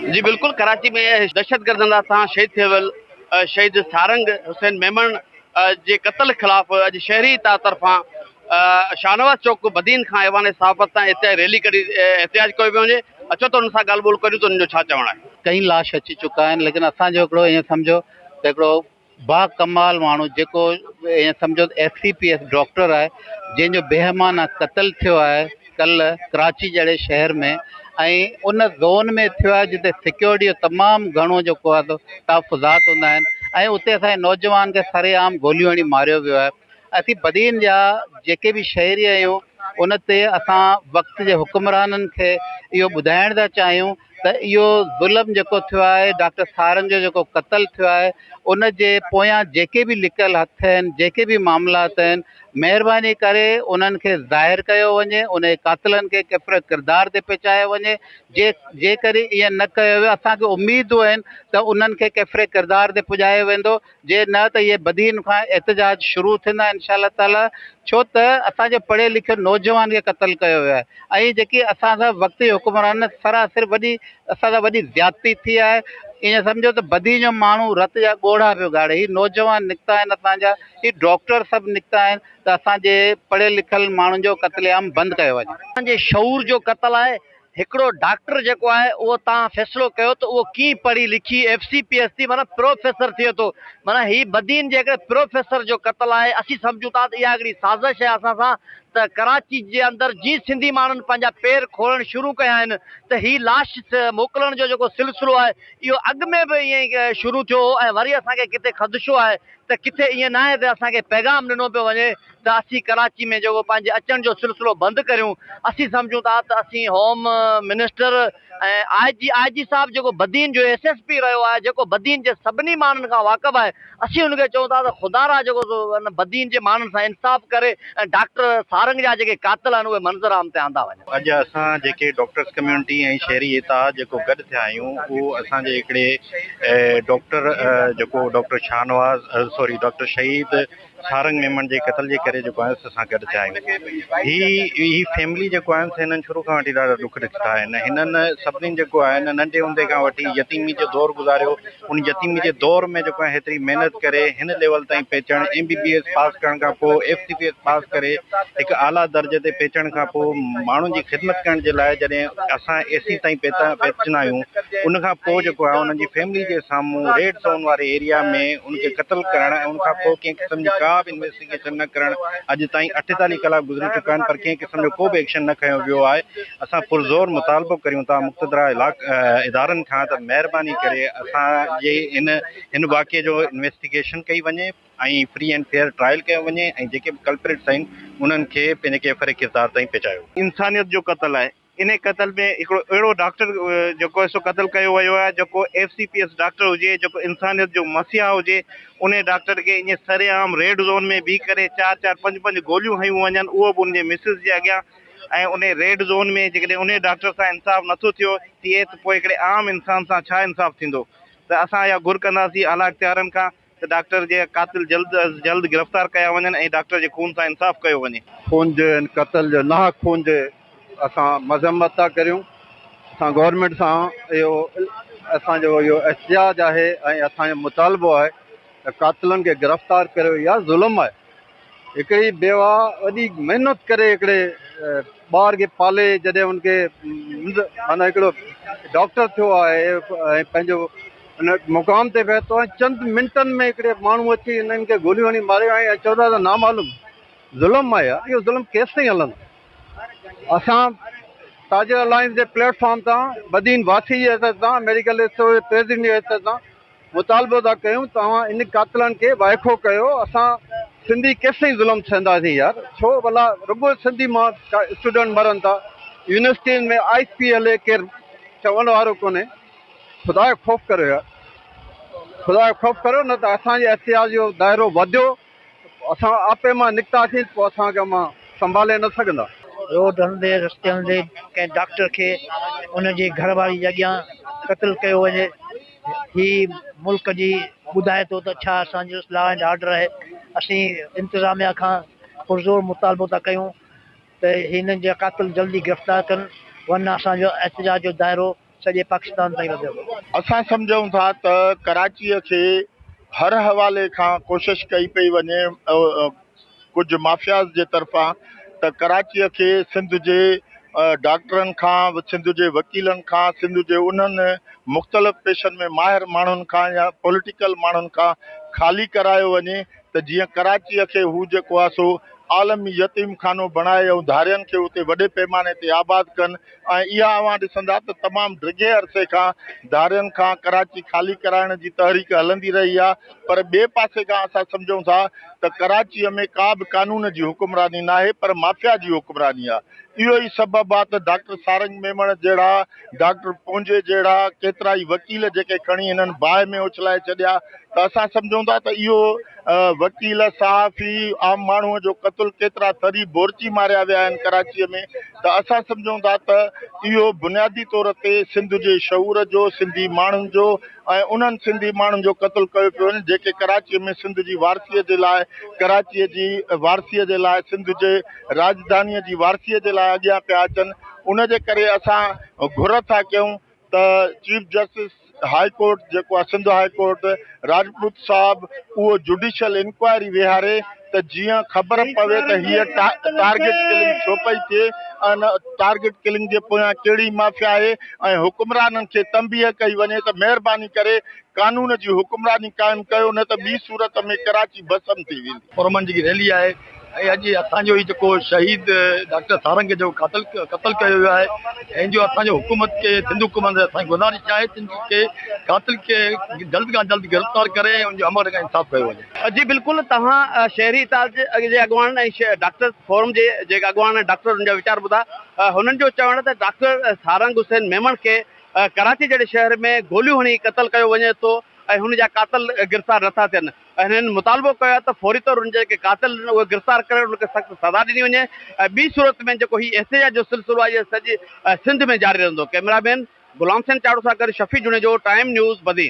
جي بلڪل ڪراچي ۾ دهشتگردن هٿان شهيد ٿي ويل شهيد سارنگ حسين ميمڻ جي قتل خلاف اڄ شهري اتحاد طرفان شاهنواز چوڪ بدين کان ايوان صحافت تائين احتجاجي ريلي ڪڍي احتجاج ڪيو پيو وڃي اچو ته انهن سان ڳالهه ٻولهه ڪريون ته انهن جو ڇا چوڻ آهي. ڪئين لاش اچي چڪا آهن ليڪن اسان جو هڪڙو ائين سمجهو ته هڪڙو با ڪمال ماڻهو جيڪو ائين سمجهو ته F C P S doctor آهي جنهن جو بيرحمانه قتل ٿيو آهي ڪلهه ڪراچي جهڙي شهر ۾ ۽ ان زون ۾ ٿيو آهي جتي سيڪيورٽي جو تمام گهڻو جيڪو آهي سو تحفظات هوندا آهن ۽ اتي اسان جي نوجوان کي سرعام گوليون هڻي ماريو ويو آهي اسين بدين جا جيڪي به شهري آهيون ان تي اسان وقت جي حڪمرانن کي اهو ٻڌائڻ ٿا چاهيون ته اهو ظلم جيڪو ٿيو آهي ڊاڪٽر سارنگ جو جيڪو قتل ٿيو آهي ان جي پويان جيڪي به لڪل هٿ آهن جيڪي به معاملات آهن مهرباني ڪري انهن کي ظاهر ڪيو وڃي ان جي قاتلن کي ڪيفر ڪردار تي پهچايو وڃي جي جيڪڏهن ائين نه ڪيو ويو اسان کي اميدون آهن ته انهن کي ڪيفر ڪردار تي پڄايو ويندو جي نه ته اهي بدين کان احتجاج شروع ٿيندا انشاء الله تعالي ڇو ته اسان جي پڙهيل لکيل نوجوان کي قتل ڪيو ويو آهي ۽ جيڪي اسان سان وقتي حڪمران سراسر وڏي اسان سان وڏي زيادتي ٿي آهي ائين سمجهو ته بدين جو ماڻهو رت جا ڳوڙها پيو ڳاڙي هي نوجوان نڪتا آهن اسان جا هي ڊاڪٽر سڀ نڪتا آهن ته اسان جي پڙهيل لکيل ماڻهن جو قتل عام بند ڪيو وڃي. اسان جي شعور جو قتل آهي هڪڙو ڊاڪٽر جيڪو آهي اهو توهان فيصلو ڪيو ته اهو ڪيئن پڙهي لکي ايف سي پي ايس ٿي معنيٰ پروفيسر ٿئي ٿو معنيٰ هي بدين جي هڪڙي پروفيسر جو قتل آهي اسين سمجهون ٿا ته اها هڪڙي سازش آهي اسان سان ته ڪراچي جي اندر جي سنڌي ماڻهن پنهنجا پير کوڙڻ شروع ڪيا آهن ته هي لاش موڪلڻ جو جيڪو سلسلو آهي اهو اڳ ۾ به ائين ئي شروع ٿيو هو ۽ وري اسان کي ڪٿي خدشو آهي ته ڪٿي ائين ناهي ته اسان کي پيغام ڏنو پيو وڃي ته اسين ڪراچي ۾ جيڪو پنهنجي اچڻ جو سلسلو بند ڪريون اسين سمجهون ٿا ته اسين هوم منسٽر ۽ I جي آء جي صاحب جيڪو بدين جو ايس ايس پي رهيو آهي جيڪو بدين جي سڀني ماڻهن کان واقف آهي اسين ان کي چئون ٿا ته خدارا جيڪو سو ان بدين جي ماڻهن سان انصاف ڪري ۽ ڊاڪٽر سارنگ جا جيڪي قاتل آهن اهي منظر عام تي آندا وڃن. اڄ اسان جيڪي ڊاڪٽرس ڪميونٽي ۽ شهري اتحاد جيڪو گڏ ٿيا آهيون اهو اسان جي هڪڙي ڊاڪٽر جيڪو ڊاڪٽر شاهنواز سوري ڊاڪٽر شهيد سارنگ ميمڻ جي قتل جي ڪري جيڪو آهي اسان گڏ ٿيا آهيون هي هي فيملي جيڪو آهن سي هنن شروع کان وٺي ڏاڍا ڏک ڏٺا آهن هنن سڀني جيڪو آهي نه ننڍي هوندي کان وٺي يتيمي جو دور گذاريو ان يتيمي جي دور ۾ جيڪو آهي هيتري محنت ڪري هن ليول تائين پهچڻ M B B S pass ڪرڻ کان پوء F C P S pass ڪري هڪ اعليٰ درجي تي پهچڻ کان پوء ماڻهن جي خدمت ڪرڻ جي لاء جڏهن اسان ايسي تائين پهتا پهچندا آهيون ان کان پوء جيڪو آهي انهن جي فيملي جي سامهون ريڊ زون واري ايريا ۾ ان کي قتل ڪرڻ ۽ ان کان پوء ڪنهن قسم جي ڪا به انويسٽيگيشن نه ڪرڻ اڄ تائين 48 ڪلاڪ گذري چڪا آهن پر ڪنهن قسم جو ڪو به ايڪشن نه کنيو ويو آهي اسان پرزور مطالبو ڪريون ٿا مقتدره ادارن کان ته مهرباني ڪري اسان جي ان هن واقعي جو انويسٽيگيشن ڪئي وڃي ۽ فري اينڊ فيئر ٽرائل ڪيو وڃي ۽ جيڪي به ڪلپريٽس آهن انهن کي پنهنجي ڪيفر ڪردار تائين پهچايو. انسانيت جو قتل آهي انهي قتل ۾ هڪڙو اهڙو ڊاڪٽر جيڪو آهي سو قتل ڪيو ويو آهي جيڪو F C P S doctor هجي جيڪو انسانيت جو مسيحا هجي انهي ڊاڪٽر کي ائين سري عام ريڊ زون ۾ بيهي ڪري چار چار پنج پنج گوليون هنيون وڃن اهو به ان جي مسز جي اڳيان ۽ انهي ريڊ زون ۾ جيڪڏهن انهي ڊاڪٽر سان انصاف نٿو ٿيو ٿئي ته پوء هڪڙي عام انسان سان ڇا انصاف ٿيندو ته اسان اها گهر ڪنداسين اعليٰ اختيارن کان ته ڊاڪٽر جي قاتل جلد از جلد گرفتار ڪيا وڃن ۽ ڊاڪٽر جي خون سان انصاف ڪيو وڃي. خون جي ان قتل جو ناحق خون جي اسان مذمت ٿا ڪريون اسان گورنمينٽ سان اهو اسان جو اهو احتجاج آهي ۽ اسان جو مطالبو آهي ته قاتلن کي گرفتار ڪريو يا ظلم آهي هڪڙي بيواهه وڏي محنت ڪري هڪڙي ٻار کي پالي جڏهن ان کي معنيٰ هڪڙو ڊاڪٽر ٿيو آهي ۽ پنهنجو ان مقام تي پهتو آهي چند منٽن ۾ هڪڙي ماڻهو اچي انهن کي گوليون هڻي ماريو آهي ۽ چوندا ته نامعلوم ظلم آهي يار اهو ظلم ڪيستائين هلندو اسان تاجر الائنس جي پليٽ فارم تان بدين واسي جي حيثيت سان ميڊيڪل اسٽور جي پريزيڊنٽ جي حيثيت سان مطالبو ٿا ڪيون توهان ان قاتلن کي وائکو ڪيو اسان سنڌي ڪيستائين ظلم سهنداسين يار ڇو ڀلا رڳو سنڌي مان اسٽوڊنٽ مرن ٿا يونيورسٽين ۾ آئس پي هلي ڪير چوڻ وارو ڪونهي خدا جو خوف ڪريو يار خدا جو خوف ڪريو نه ته اسان جي احتجاج جو دائرو وڌيو اسان آپي مان نڪتاسين پوء اسان کي اوهان سنڀالي نه سگهندا. روڊ هلندي رستي هلندي ڪنهن ڊاڪٽر کي ان جي گهر واري جي اڳيان قتل ڪيو وڃي هي ملڪ جي ٻڌائي ٿو ته ڇا اسان جو لا اينڊ آرڊر آهي اسين انتظاميا کان پرزور مطالبو ٿا ڪيون ته هنن جا قاتل جلدي گرفتار ڪن ورنه اسان جو احتجاج جو دائرو. سڄي پاڪستان تائين وڌندو. اسان سمجهون ٿا ته ڪراچيء کي هر حوالي کان ڪوشش ڪئي پئي وڃي ڪجهه مافياز جي طرفان ته ڪراچيء کي سنڌ جي ڊاڪٽرن کان سنڌ جي وڪيلن کان سنڌ جي انهن مختلف پيشن ۾ ماهر ماڻهن کان يا پوليٽيڪل ماڻهن کان خالي ڪرايو وڃي ته جيئن ڪراچيء کي هو جيڪو آهي سو عالمي يتيم خانو بڻائي ۽ ڌارين کي اتي وڏي پيماني تي آباد ڪن ۽ اها اوهان ڏسندا ته تمام ڊگهي عرصي کان ڌارين کان ڪراچي خالي ڪرائڻ جي تحريڪ هلندي رهي آهي پر ٻئي پاسي کان اسان سمجهون ٿا ته ڪراچيء ۾ ڪا به قانون جي حڪمراني ناهي پر مافيا جي حڪمراني آهي اهو ئي سبب آهي ته ڊاڪٽر سارنگ ميمڻ جهڙا ڊاڪٽر پونجي جهڙا ڪيترائي وڪيل جيڪي کڻي هنن باهه ۾ اڇلائي ڇڏيا ته اسان سمجهون ٿا ته اهو وڪيل، صحافي، عام ماڻهوء جو قتل ڪيترا ٿري بورچي ماريا ويا آهن ڪراچيء ۾ ته اسان سمجهون ٿا ته اهو بنيادي طور تي سنڌ جي شعور جو، سنڌي ماڻهن جو ۽ انهن سنڌي ماڻهن جو قتل ڪيو پيو وڃي جيڪي ڪراچيء ۾ سنڌ جي وارثيء جي لاء ڪراچيء جي وارثيء جي لاء سنڌ جي راڄڌانيء جي وارثيء جي لاء اڳيان پيا اچن ان جي ڪري اسان گهر ٿا ڪيون ته چيف جسٽس هاء ڪورٽ جيڪو آهي سنڌ هاء ڪورٽ راجپوت صاحب اهو جوڊيشل انڪوائري ويهاري ته جيئن خبر پوي ته هيء ٽارگيٽ ڪلنگ ڇو پئي ٿئي ۽ ٽارگيٽ ڪلنگ جي پويان ڪهڙي مافيا آهي ۽ حڪمرانن کي تنبيهه ڪئي وڃي ته مهرباني ڪري قانون جي حڪمراني قائم ڪيو نه ته ٻي صورت ۾ ڪراچي ڀسم ٿي ويندي. پرامن جيڪي ريلي آهي ۽ اڄ اسان جو هي جيڪو شهيد ڊاڪٽر سارنگ جو قاتل قتل ڪيو ويو آهي ۽ جو اسان جو حڪومت کي سنڌ حڪومت اسان جي گذارش آهي ته ان کي قاتل کي جلد کان جلد گرفتار ڪري ۽ ان جو عمل کان انصاف ڪيو وڃي. جي بلڪل توهان شهري اتحاد جي اڳواڻن ۽ ڊاڪٽرز فورم جي جيڪي اڳواڻ ۽ ڊاڪٽر انهن جا ويچار ٻڌا هنن جو چوڻ آهي ته ڊاڪٽر سارنگ حسين ميمڻ کي ڪراچي جهڙي شهر ۾ گوليون هڻي قتل ڪيو وڃي ٿو ۽ هن جا قاتل گرفتار نٿا ٿين. هنن مطالبو ڪيو آهي ته فوري طور ان جا جيڪي قاتل آهن اهي گرفتار ڪري انهن کي سخت سزا ڏني وڃي ۽ ٻي صورت ۾ جيڪو هي احتجاج جو سلسلو آهي اهو سڄي سنڌ ۾ جاري رهندو. ڪئميرا مين غلام حسين چاڙهو سان گڏ شفيع جوڻيجو، ٽائيم نيوز، بدين.